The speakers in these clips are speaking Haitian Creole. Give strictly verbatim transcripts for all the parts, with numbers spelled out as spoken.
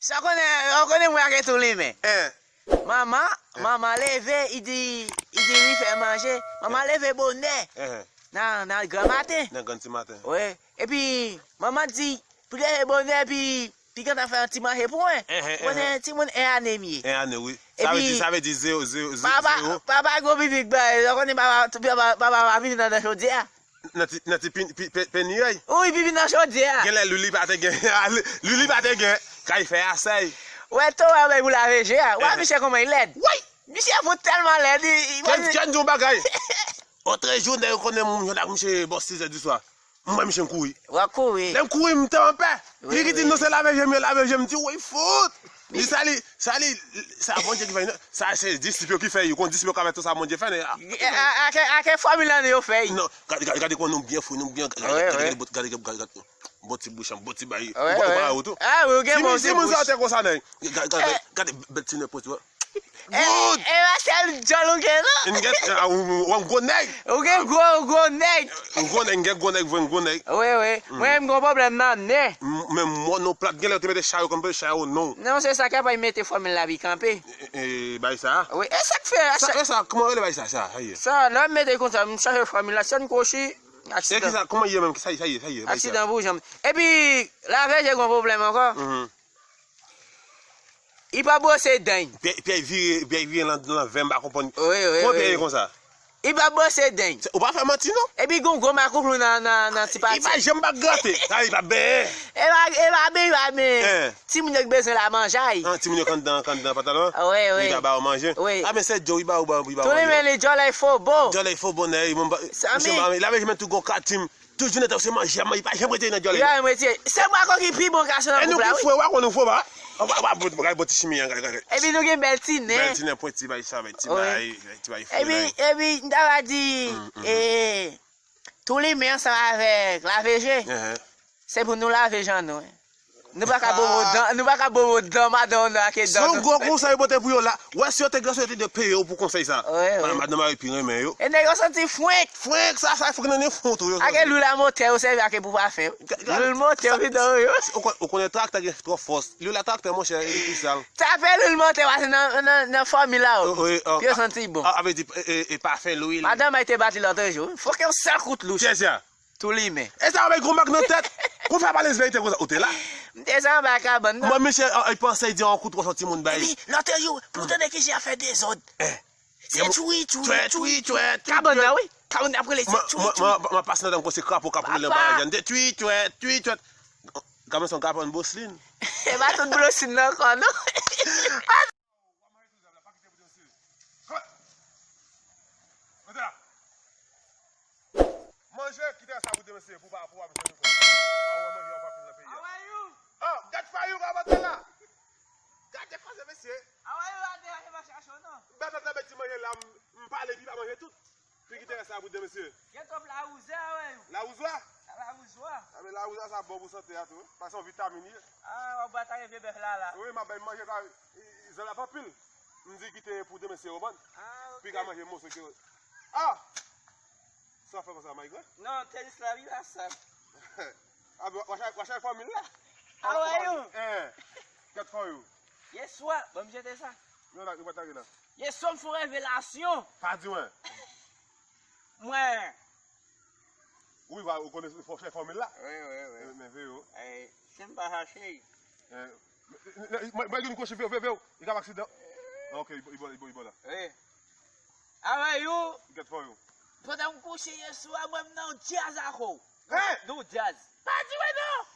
Sa w konnen, w konnen mwen ak tou limen. Manman, manman leve, li di, li di li fè manje. Manman leve bonè. Nan, nan granmaten. Nan granmaten. Wi. Epi, manman di, pou leve bonè, epi, pi gentan fè yon ti manje pou mwen. Ou konnen timoun en ane m ye. En ane, wi. Sa vle di, sa vle di zewo, zewo, zewo. Papa, papa gwo pipi bay, ou konnen papa, papa, papa pa vini nan, nan chodyè a. Nan ti, nan ti pi, pi, pe, penirèy. Wi, pipi nan chodyè a. Genlè Lili pa te gen, Lili pa te gen kay fè asèy. Wè, to wè, bay pou lave je a. Wè, misye kòman li lèd. Woy! Misye fout tèlman lèd, li, li Ken, Ken di yon bagay. Otrejou, nèg yo konnen moun yo la misye bò sis zè di swa. M wè misye m kouri. W ap kouri. Lè m kouri, m te anpè. Li ki di non, se lave je m yo lave je m, m di, woy, fout. Li sa li, sa li, sa Bondye ki fè, non? Sa se disip yo ki fè, yo konn disip yo ka fè tout sa Bondye fè, non? A, a, a, ke, a ke fòmil la yo fè? Non, gade, gade, gade kòman nou byen fou, nou byen, gade, gade, gade, gade, gade, gade, bon ti bouch, bon ti bay. Ou pa, ou pa ou tou. Ah, wi, ou gen bon ti bouch. Timoun sa te konsa, nèg. Gade, gade, gade, bèl ti nèg pwenti, wè. Good! E pa sèl djòl ou gen, non? M gen, ah, ou, ou, ou gwo nèg. Ou gen gwo, gwo nèg. M gwo nèg, m gen gwo nèg, vre m gwo nèg. Wi, wi. Mwen, m gen pwoblèm nan nen. M, men mòn ou plat, genlè ou te mete chay ou, kòm chay ou, non. Non, se sa k ap mete fòmil la pi kanpe. E, e, bay sa? Wi, e sa k fè, sa, e sa, kòman rele bay sa, sa, sa ye? Sa, lè m mete konsa, m chanje fòmil la, sèn kwochi, aksidan. E ki sa, kòman ye menm? Sa ye, sa ye, sa ye, bay sa. Aksidan pou janm. Epi, lave je gen pwoblèm ankò. Mhm. Li pa bwose dan. Pyè, pyè vire, pyè vire lan, lan vè, m pa konprann. Wi, wi, wi. Kòman pyè ye konsa? Li pa bwose dan. Ou pa fè manti, non? Epi gon gwo makoulou nan, nan, nan ti pati. Li pa janm pa grate. Sa, li pa benyen. E pa, e pa benyen, li pa benyen. Timoun yo k bezwen la manjay. Ah, timoun yo k anndan, k anndan pantalon? Wi, wi. Li pa ba yo manje? Wi. Ah, men se Joe, li ba yo, ba yo, li ba yo manje. Tou li men li djòlè fobo. Djòlè fobo, nèg, li menm ba, misye ba, lave je men tou gon katim. Tout jounen tan se manje, manje, pa janm retire nan djòlè. Yo, mwen retire. Se mwen ankò ki pi bon gason nan koup la, wi. Nou ki fre, w a konnen fre, pa? An pa, an pa, gade bon ti chimi an, gade, gade. Epi nou gen bèl ti nen. Bèl ti nen pwenti, bay sa, bay ti bay, bay ti bay fre. Epi, epi, m ta va di, e, tou limen ansanm avèk lave je. Se pou nou lave je nou, wi. Nou pa ka bobo dan, nou pa ka bobo dan madan nou ak dan nou. Se yon gwo konsèy yo pote pou yo la. Wè, si yo te gran, si yo te dwe peye w pou konsèy sa. Wi, wi. Madan mari pi renmen yo. E nèg yo santi fwenk. Fwenk, sa, sa fwenk nan nen fon tou yo. Ake lwil a motè yo sèvi ake pou pafen. Lwil motè yo pi dan yo. Ou kon-, ou konnen traktè gen twòp fòs. Lwil a traktè, monchè, e pi sal. Tape lwil motè pase nan, nan, nan fòmil la, wi. Wi, wi. Pou yo santi bon. A, a vle di, e, e, e pafen lwil. Madan mari te bat li lòt jou. Fòk yon sèl kout louch. Kiyès sa? Tou limen. E sa bay gwo mak nan tèt. Kou fè pale verite konsa, ou te la? M te sa anba kabann nan. Mwen, misye, a, a, panse di an kout wòch yon timoun bay. Epi, lòt jou, pou tande ki jan fè dezòd. Se twi, twi, twi, twi, twi. Kabann nan, wi. Kabann nan ap rele se twi, twi. Mwen, mwen, mwen pase nan tan konsi krapo k ap woule anba jèn. Se twi, twi, twi, twi. Kabann se yon kabann boslin. E pa tout boslin nan ankò, non. Manje, kite sa pou demen, se pou pa, pou pa bezwen nou. Pa wè manje an pa pil nan peyi a. How are you? Oh, gad Fayou ka vante la. Gade koze mesye. How are you? Ate a se pa chache w non. Bèt la bèt ti manje la, m, m pale pi pa manje tout. Pi kite sa pou demen, mesye. Gen twòp lawouze, how are you? Lawouze? Sa lawouze. A men lawouze sa bon pou sante a tou. Paske yon vitamin ye. Ah, w ap batay vye bèf la la. Wi, m ap bay manje sa. Zèl ap anpil. M di kite pou demen, se ou konprann? Ah, ok. Pi ka manje moso ki. Ah! Sa fè konsa, my girl? Non, tenis la, wi, la, sa. Ah, bon, w a chay, w a chay fòmil la? How are you? Eh, get for you. Yeswa, ban m jete sa. Non, la, nou pa t lage la. Yeswa, m fè yon revelasyon. Pa di mwen. Mwen. Wi, va, ou konnen fò chèf fòmil la? Wi, wi, wi. Men, men, veye w. Eh, si m pa chache. Eh, mwen, mwen, mwen gen kwochi, veye w, veye w, veye w. Li ka aksidan. Ok, li bon, li bon, li bon, li bon la. Wi. How are you? Get for you. Pandan m kouche yè swa, mwen m nan yon djaz ak ou. Hein? Nou djaz. Pa di mwen non!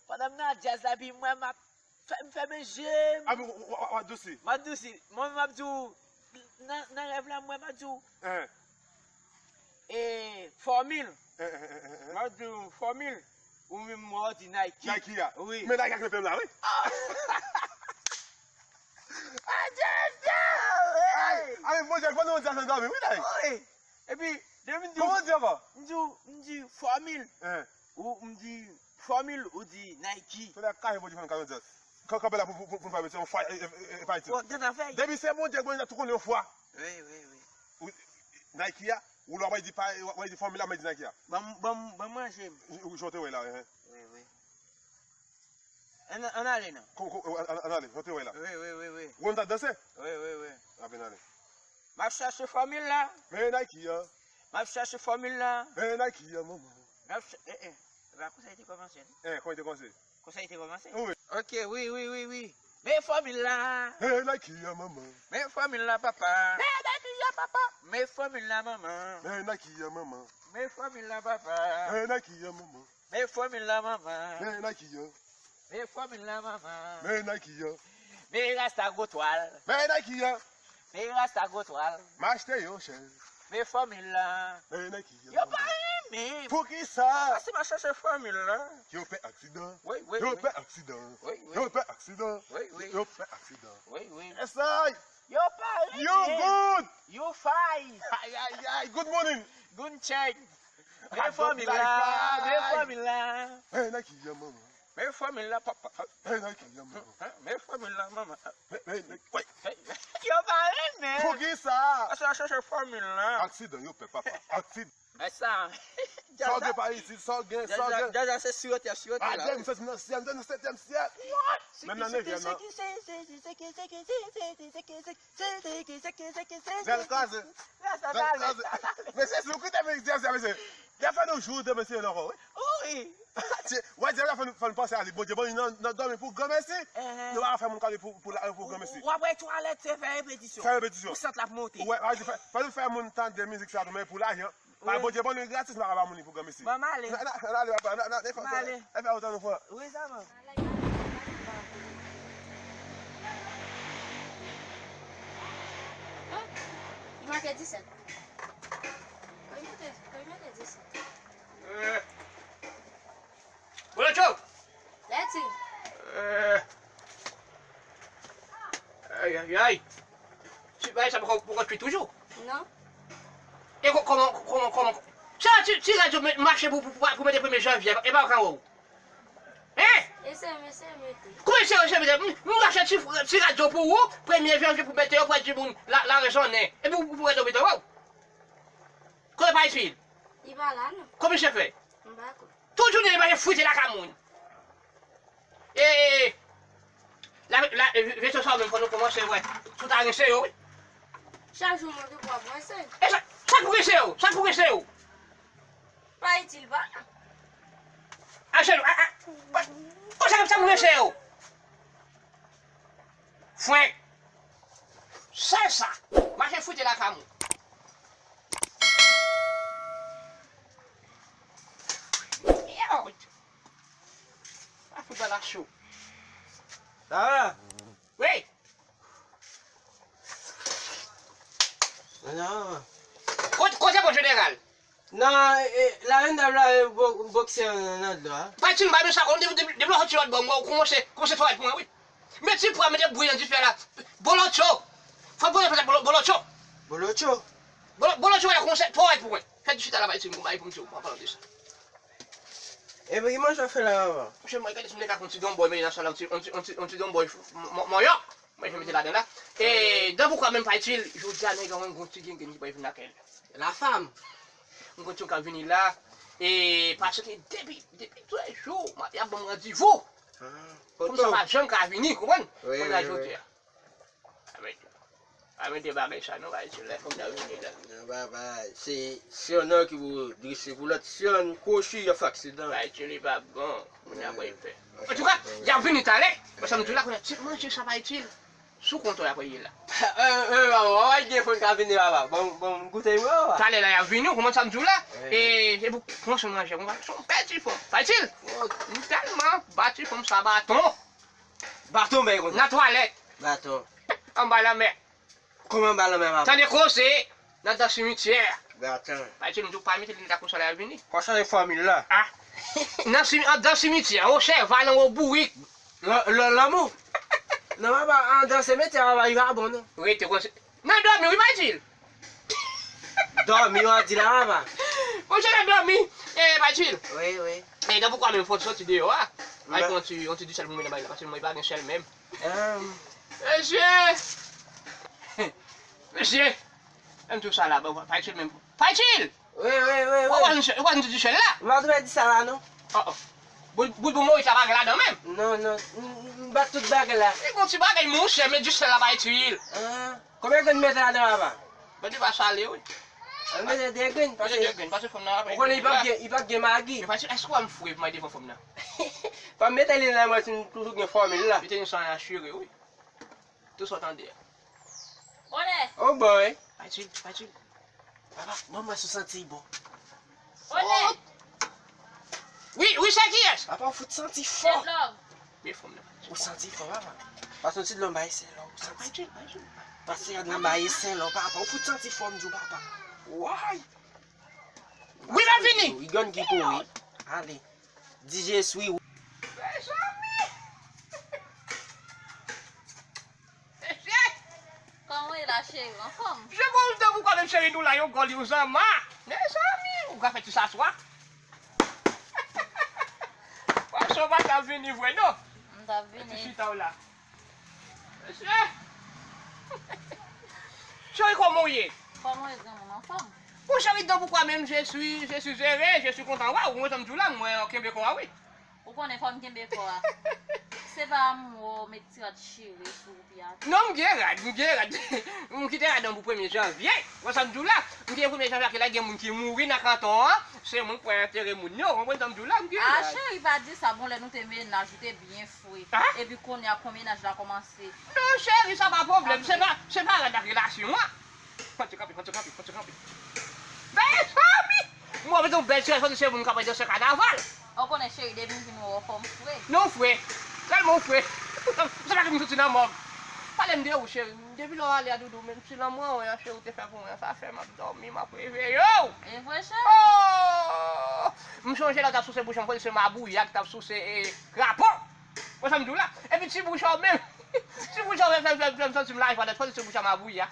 Pandan m nan djaz la, epi mwen m ap Fè, m fèmen je m. Ah, w, w, w, w adousi. M adousi. Mwen, m ap di w, nan, nan rèv la, mwen, m ap di w, eh, fòmil. Eh, eh, eh, eh, eh. M ap di w, fòmil. Ou menm, mwen, w di Nike. Nike a. Wi. Men Nike a k nan pye m la, wi. Ah! Ah, Jezou! Ay, ay, Bondye, pandan w di sa, sa dòmi, wi, Nike. Wi. Epi, depi m di w, kòman w di ankò? M di w, m di fòmil. Eh. Ou, m di fòmil, ou di Nike. Fè nan kache Bondye fè n kache Jezas. Kan kanpe la pou, pou, pou, pou n pa mete yon fwa, e, e, e, e pa itil. Bon, gen afè. Depi se Bondye, Bondye tou konnen yon fwa. Wi, wi, wi. Ou, Nike a, ou lè w ap di pa, w ap di fòmil la, men di Nike a. Ban m, ban m, ban m manje m. Ou, ou, jan w te wè la, hein. Wi, wi. Ann, ann ale non. Ko, ko, ann, ann, ann ale, kote w ye la? Wi, wi, wi, wi. Ou konn ta danse? Wi, wi, wi. Ann ale. M ap chache fòmil la. Men Nike an. M ap chache fòmil la. Men Nike an, manman. M ap cha-, eh, eh. E pa konsa li te kòmanse, non? Eh, kòman li te kòmanse? Konsa li te kòmanse? Wi. Ok, wi, wi, wi, wi. Men fòmil la. Men Nike an, manman. Men fòmil la, papa. Men Nike an, papa. Men fòmil la, manman. Men Nike an, manman. Men fòmil la, papa. Men Nike an, manman. Men fòmil la, manman. Men Nike an. Men fòmil la, manman. Men Nike an. Men rasta gwo twal. Men Nike an. Men rasta gwo twal. M achte yo chè. Men fòmil la. Men Nike an. Yo pa renmen. Poukisa? Paske m ap chache fòmil la. Yo pè aksidan. Wi, wi, wi. Yo pè aksidan. Wi, wi. Yo pè aksidan. Wi, wi. Yo pè aksidan. Wi, wi. Esay! Yo pa renmen. You good! You fine! Ay, ay, ay! Good morning! Good change! Men fòmil la! Men fòmil la! Men Nike an, manman. Men fòmil la, papa. Men Nike an, manman. Men fòmil la, manman. Men, men, men, wè. Yo pa renmen! Poukisa? Paske yo chache fòmil la. Aksidan, yo pè, papa. Aksidan. Men sa. Sa w gen pa isit, sa w gen, sa w gen. Djaz la se sirote, sirote la. Adye, m santi nan syèl, m nan setyèm syèl. Menm nan nevyèm nan. Bèl kraze. Bèl kraze. Mesye, si nou kite mizik djaz la, mesye. Dèfwa nou joure, mesye, ankò, wi. Wi. Wè, djaz la fò nou, fò nou panse a li. Bondye ban nou nan, nan dòmi pou granmesi. Nou pa fè moun kale pou, pou la, pou granmesi. W ap wè twalèt se fè repetisyon. Fè repetisyon. Pou sant l ap monte. Wè, fò nou fè, fò nou fè moun tande mizik sa tou, men pou lajan. Pa Bondye ban nou gratis, nou pa ka ba moun li pou granmesi. Ban m ale. N a, n a, n a ale, papa, n a, n a, n a fè, n a fè otan nou fè. Wi, sa bon. Li manke disèt. Kòman li manke, kòman li manke disèt? Bolocho! Lèti! Eh. Ay, ay, ay. Ti bagay sa poko, poko kuit toujou? Non. E ko-, kòman, kòman, kòman? Sa, ti, ti radyo mache pou, pou, pou, pou mete premye janvye, e pa ou ka wè w. Hein? Eseye, eseye mete. Kòman eseye, eseye mete? M, m rache ti, ti radyo pou ou, premye janvye pou mete yo, pou di moun la, la rezonnen. Epi ou, ou, ou rete opital, wè w. Kote Paytil? Li pa la, non. Kòman misye fè? M pa konn. Tout jounen li mache frite lakay moun. E, la, la, e, vèsyon sa yo menm fò nou kòmanse wè. Si w ta rense yo, wi. Chak jou mwen gen pou ap rense. E sa, sa k pou rense yo? Sa k pou rense yo? Pa itil, pa. Achèl, a, a, pa, konsa sa k pou rense yo? Fwenk. Sèl sa. Mache frite lakay moun. Yo. Pa fout bagay la cho. Sa va? Wi. Nan. Kot-, kote bon jeneral? Nan, e, la, yon dam la, e, bo-, boksè nan, nan dlo a. Pati m pa bezwen sa, ou de-, de-, depi lè w soti lòt bò, m wè w kòmanse, kòmanse fè pou mwen, wi. Met ti pwa, mete bri nan dife la. Bolocho. Fò bolo-, bolo-, bolocho. Bolocho. Bolo-, bolocho, wè, kòmanse fè pou mwen. Fè ti chita la, bay ti m, bay pou m di w, an palan de sa. Epi ki manje w fè la, papa? Monchè, mwen gade si m te ka fè yon ti donbòy, men nan sal la, yon ti, yon ti, yon ti, yon ti donbòy, m-, m-, mòyò. Mwen, je mete ladan la. E, dan poukwa menm pa itil, jodi a, nèg an, yon ti gengeni ki pral vin lakay li. La femme. M konn ti yon k ap vini la. E, paske depi, depi trèz jou, m ap, y ap ban m randevou. Ah, kòm sa pa janm ka vini, konprann? Wi, wi, wi. Kounye a jodi a. Amèn. Pa mete bagay sa non, pa itil, lè fòm nan vini la. Non, pa, pa, se, se yon nèg ki pou drese pou lòt. Se yon kwochi, y ap fè aksidan. Pa itil, li pa bon. Moun ap pè. Antouka, y ap vini talè. Paske m di w la, kounye a, ti manje sa pa itil. Sou kontwòl apre ye la. Eh, eh, papa, w ap gen fanm k ap vini, papa. Bon, bon, m goute, wi, papa. Talè la, y ap vini, w konprann sa m di w la? Eh. E, e pou pran swen manje, konprann? Se yon bèl ti fanm. Pa itil? Oh. M tèlman ba ti fanm sa baton. Baton, bèl konsa. Nan twalèt. Baton. Anba lanmè. Kòman anba lanmè, papa? Tande koze, nan dan simityè. Gatan. Pa itil, m di w pa mete li nan konsa la, y ap vini. Konsa se fòmil la. Ah. Nan simi-, anndan simityè, yon chèval, yon bourik. Lan-, lan-, lanmou. Non, papa, anndan simityè, papa, li pa bon, non. Rete konsa. Nan dòmi, wi, pa itil. Dòmi, w ap di la, papa. Monchè, nan dòmi. E, pa itil. Wi, wi. E, dan poukwa menm fò w soti deyò a? Al pran yon ti, yon ti disèl pou mete nan bay la, paske mwen pa gen sèl menm. Em. Mesye! Mesye! Menm tou sa la, bon, pa itil menm. Pa itil! Wi, wi, wi, wi. Ou konn, ou konn ti disèl la? M pa t wè di sa la, non. Oh, oh. Boul, boul pou Moyiz la pa gen ladan menm. Non, non, m, m bat tout bagay la. Li gon ti bagay, monchè, men jis sèl la pa itil. Ah, konbyen grenn mete ladan, papa? Bandi pa sale, wi. An mete de grenn, paske de grenn, paske fanm nan ap ou konnen li p ap gen, li p ap gen magi. Men pa di, èske w a m fre pou mwen devan fanm nan? Pa mete li nan mwen, si m toujou gen fòmil la. Li te gen san asire, wi. Tou sa w tande a. Bonè. Oh boy. Pa di, pa di. Papa, ban mwen sou santi bon. Bonè. Wi, wi, se kiyès? Papa, ou fout santi fò. Byen fanm nan. Ou santi fò, papa. Pase yon ti dlo m bay sèl ou santi. Pase yon dlo m bay sèl ou, papa. Ou fout santi fò, m di w, papa. Way. Wi, m ap vini. Wi, grann ki kouri. Ale. Di Jeswi. Mezanmi. Mesye! Kòman w ye la, cheri? Anfòm? Je bon, ou tankou kwa menm cheri nou la, yon gòl, yon zanma. Mezanmi, ou ka fè ti sa swa. Pwason pa t ap vini vre, non. M t ap vini. Ti chita w la. Mesye! Cheri, kòman w ye? Kòman w ye, granmoun? Anfòm? Bon, cheri, tankou kwa menm, je suis, je suis heureux, je suis content. Waw, mwen, jan m di w la, mwen, kenbe kò a, wi. Ou konnen fò m kenbe kò a. Se pa amour, met ti rad chire sou ou pi a. Non, m gen rad, m gen rad. M kite rad an pou premye janvye. Wè sa m di w la? M gen premye janvye ak la gen moun ki mouri nan kanton an. Se mwen k pral antere moun yo. Konprann sa m di w la? M gen rad. Ah, cheri, pa di sa. Bon, lè nou te mennaj, ou te byen fre. Ah? Epi kounye a, kon mennaj la kòmanse. Non, cheri, sa pa pwoblèm. Se pa, se pa rad ak relasyon an. Fò n te kanpe, fò n te kanpe, fò n te kanpe. Mezanmi! Mwen, mwen, yon bèl ti rèsponsab, se moun k ap danse kanaval. Ou konnen, cheri, depi m vin wè w, fò m fre. Non, fre. Tèlman w fre. Ou se pa ki m soti nan mòg. Pale m de ou, cheri. Depi lè w ale a, doudou, menm ti lanmou an, cheri, ou te fè pou mwen, sa fè m ap dòmi, m ap reveye w. E vre, cheri? Oh! M chonje lè w t ap souse bouch an, se mabouya ki t ap souse, e, krapon. Wè sa m di w la? Epi ti bouch an menm. Ti bouch an fè, fè, fè, fè m santi m lajwa nèt, fò se ti bouch an mabouya.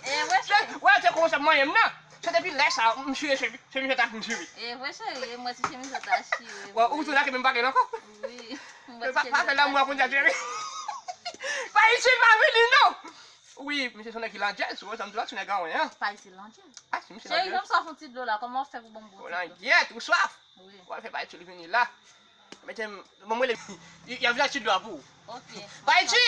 E wè, cheri. Wè, se konsa m manyen m nan. Se depi lè sa, m chire chemi-, chemiz ta fin chire. E vre, cheri, e m wè ti chemiz ta chire. Wè, ou tou la ke menm bagay la ankò? Wi, m wè ti chemiz ta chire. Pa fè lanmou a kounye a, cheri. Pa itil, pa vini, non. Wi, misye se nèg ki landjèz, ou wè sa m di w la, se nèg anwen an. Pa itil landjèz. Ah, si misye landjèz. Cheri, janm swaf yon ti dlo la, kòman w fè pou ban m bon ti dlo? Ou landjèz, ou swaf. Wi. W al fè bay ti vini la. Mete m, bon, mwen, y ap vin ak ti dlo a pou ou. Ok. Bay ti!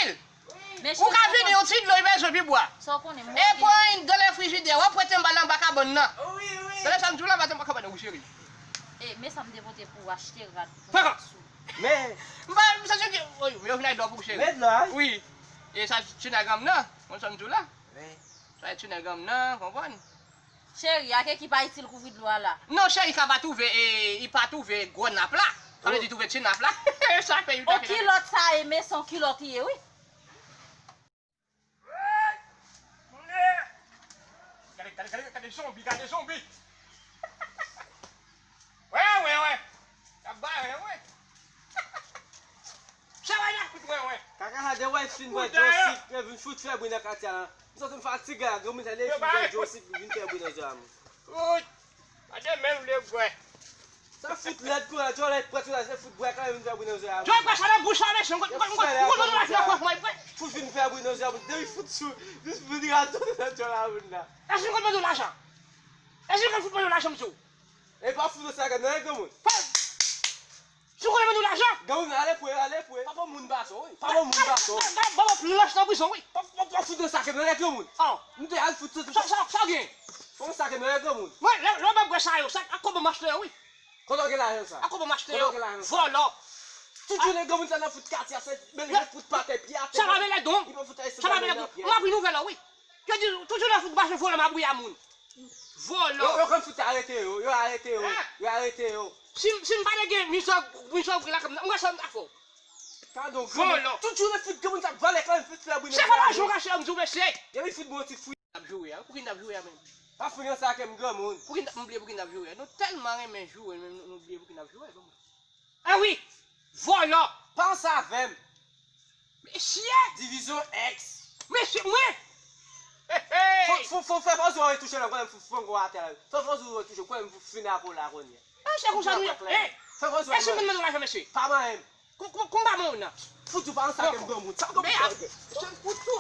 Ou ka vini, yon ti dlo, li bezwen pi bwa. Sa w konnen, mwen. E pran yon dan lè frijidè, w ap prete m ba l anba kabann nan. Wi, wi. Tande sa m di w la, ba l anba kabann nan, wi, cheri. E, men sa m te pote pou w achte rad pou sou. Men. M pa, m santi ke, wi, yo vin ak dlo pou ou, cheri. Men dlo a? Wi. E sa, ti nèg an m nan, konn sa m di w la. Men. Sa, ti nèg an m nan, konprann? Cheri, ak ki pa itil kouvri dlo a la. Non, cheri, ka pa twouve, e, li pa twouve gwo nap la. Sa vle di twouve ti nap la. Sa fè yon kilòt sa ye, men se yon kilòt li ye, wi. Gade, gade, gade, gade zonbi, gade zonbi. Wè, wè, wè. Y ap bare, wè. Sa va nan kout mwen, wè. Kaka sa de wè fin bwè Josip, e vin fout fè bri nan katye a. M santi m fatige la, granmoun sa leve vin bwè Josip, vin fè bri nan zòn. Fout. Pa de menm vle bwè. Sa fout lèd kou la, jòlèt prèt la, se fout bwè kanmenm vin fè bri nan zòn. Jòlèt prèt sa nan bouch la, mesye, m konn, m konn, m konn, m konn, m konn, m konn, m konn. Fout vin fè bri nan zòn, depi fout sou, vin, vin radote nan djòl a moun la. Èske m konn ban nou lajan? Èske m konn fout ban nou lajan, mesye? E pa fout sa ke nan granmoun. Si w konnen ban nou lajan. Granmoun, ale pre, ale pre. Pa bon moun baton, wi. Pa bon moun baton. Ba, ba, ba, ba, planch nan prizon, wi. Pa, pa, pa fout nan sake nan lè granmoun. Oh. Nou te al fout sou. Sa, sa, sa gen? Fon sake nan lè granmoun. Mwen, lè, lè mwen bwè sa yo, sa, ak kòb mwen achte yo, wi. Kote w gen lajan sa? Ak kòb mwen achte yo. Kote w gen lajan sa? Vòlò. Tout jounen granmoun sa nan fout katye a, se mele fout pa tè, pye atè. Sa pa mele don. Li pa fout ay. Sa pa mele don. Mwen apri nouvèl la, wi. Yo di, tout jounen fout mache vòlò mabouya moun. Vòlò. Yo, yo konn fout arete yo, yo arete yo, yo arete yo. Si, si m pa te gen mizò, mizò lakay m nan, m wè sa m ta fè w. Gadon, vòlò. Tout jounen fout granmoun sa vòlè kanmenm fout fè bri nan. Se pa lajan w kache an m di w mesye. Depi fout bon ti fwi. N ap joure a, pouki n ap joure a menm? Pa fwi nan sa ke m granmoun. Pouki n ap, m bliye pouki n ap joure a. Nou tèlman renmen joure, men nou, nou bliye pouki n ap joure a, granmoun. Ah wi! Vòlò! Panse avè m! Mesye! Divizyon X! Mesye, mwen! Hey, hey! Fò, fò, fò, fè fò zo retouche la, fò, fò, fò, atè la. Fè fò zo retouche, kwè m fin apre w la kounye a. Ah, se konsa nou ye. Hey! Fè fò zo. Èske m konn mande w lajan, mesye? Pa manyen m. Kon, kon, konba moun nan. Fout ou pa ansa ke m granmoun. Sa m granmoun. Mesye, fout.